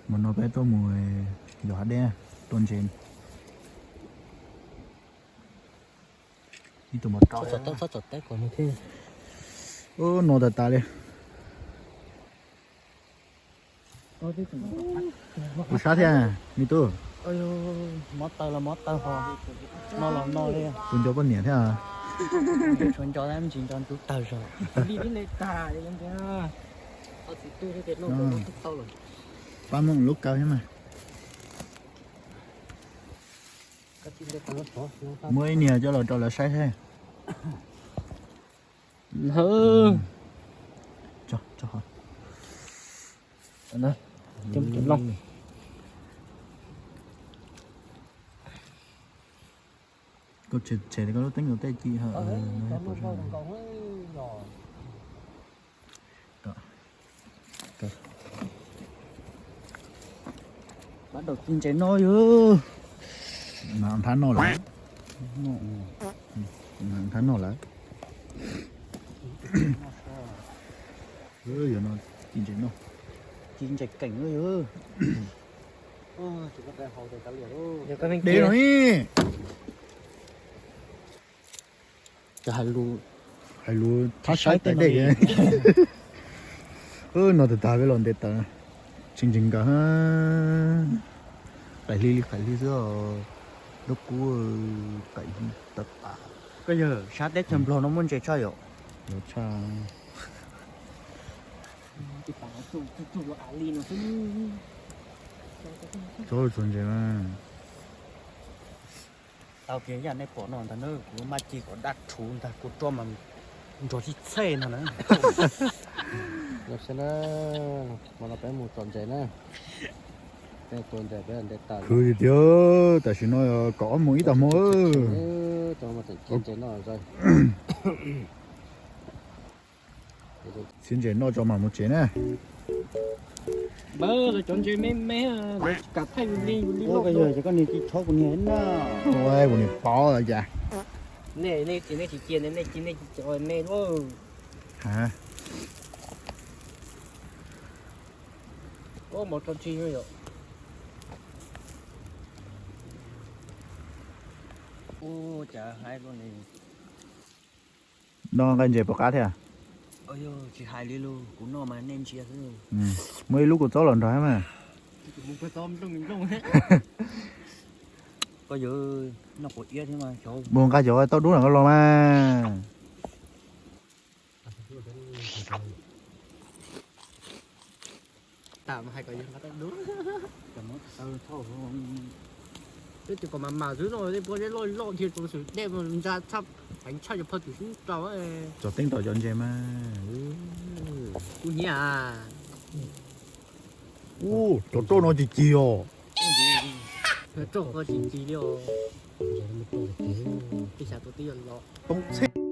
Hmo no peb tuaj mus yos hav deb, tua ntses. Ib tug mos rau. Txhob txom teb kom nws thiaj. Ub, no tas tas li. Kuv sab thiab me tub. Mob taw los mob taw ho, no los no li. Kuv nco poj niam thiab. Tshuav nco tab sis nco ntub tawg zog. Pab Hmoob lub kawg thiab mas. Muaj ib niag coj los rau lawv saib thiab. Koj tshem koj lub teeb kom tej ci. Pab daus ci ntses noj yog. Mas nthab noj lawm. Nthab noj lawm. Yog no ci ntses noj. Ci ntses keem yog. Deb no. Hais lus thab saib tais dej. No tas tas peb los nte taws. Tsis ntseeg nkaus. Qaim hli li qaim hli xwb os. Dub kub qaim hli tas tas. Koj yawg, sab teb chaws Nplog no muaj ntses tshaj yom? Tshaj. Txhob txuag ntses mas. Tau kiag yam nej pom no ntag na, kuv maj ci kom daj rhuv ntag, kuv roj mas nrog tib txhej no na. Los xwb na, hmo no peb mus tsom ntses na. Peb tua ntses peb nte taws. Khwv tiag tiag, tam sim no kaum ob moos ib tag hmo. Txiav ntses noj tso mam mus tsev na. Cov ntses me me, kam thaij yus li yus li. Koj niag tsis txhob kuv niag na. Kuv niag paub cas. Nej, nej tsis, nej tsis cia, nej tsis, nej tsis cov me luaj. Ua mov tso tsig yom. Ua cas hais luaj li. No nqaij ntses puas qab thiab? Tsis hais li lus, kuv noj mas nej ntsia xwb. Muaj ib lub kua txob los nrog mas. Koj yawg noj quav iab thiab mas. Mus nqa cov tauj dub no los mas. Peb tus kom mas mas xwb no, tej pob zeb loj loj thiab tus xwm dej ntsa tshaj, heev tshaj cov phaj tus xub rau. Tsom teeb tom cov ntses mas. Kuv hnyiab. Ub, cov roj no cig cig os. Roj ko cig cig li os. Peb xyav tus twb yuav los. Poob txhij.